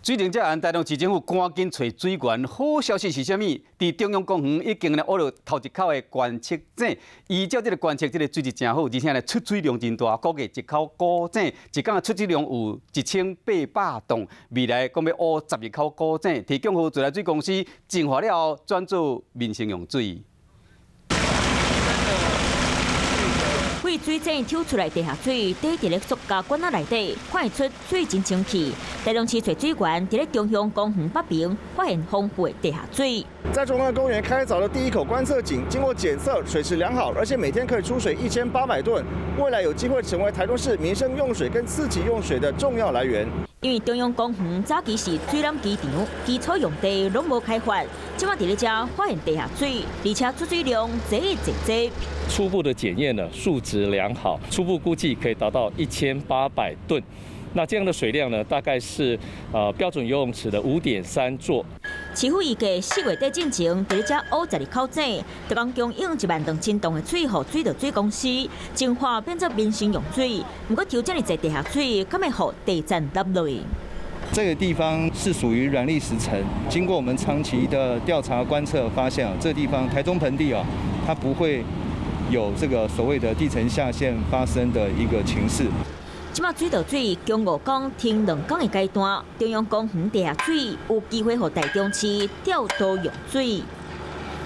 水電這案，台中市政府趕緊揣水源。好消息是啥物？佇中央公園已經咧挖著頭一口的觀測井，依照這个觀測，這个水質誠好，而且咧出水量真大，估計一口古井一工的出水量有1800噸。未來講欲挖12口古井，提供予自來水公司淨化了後，轉做民生用水。對水井抽出來地下水，底佇咧塑膠罐仔內底，看會出水真清氣。台中市揣水源，佇咧中央公園北邊發現豐富的地下水。在中央公園開鑿的第一口觀測井，經過檢測，水質良好，而且每天可以出水1800噸，未來有機會成為台中市民生用水跟次級用水的重要來源。因為中央公園早期是水湳機場，基礎用地攏無開發，這擺佇咧遮發現地下水，而且出水量濟濟濟。初步的檢驗呢，數值良好，初步估計可以達到1800噸。那這樣的水量呢，大概是標準游泳池的5.3座。市府預計4月底進前，佇咧遮挖12口井，逐工供應12000噸的水予水道水公司，淨化變做民生用水。毋過抽遮爾濟地下水，敢會予地層凹落？這個地方是屬於軟礫石層，經過我們長期的調查觀測，發現啊，這個地方台中盆地啊，它不會有這個所謂的地層下陷發生的一個情勢。這擺水道水經5工停2工的階段，中央公園地下水有機會予台中市調度用水。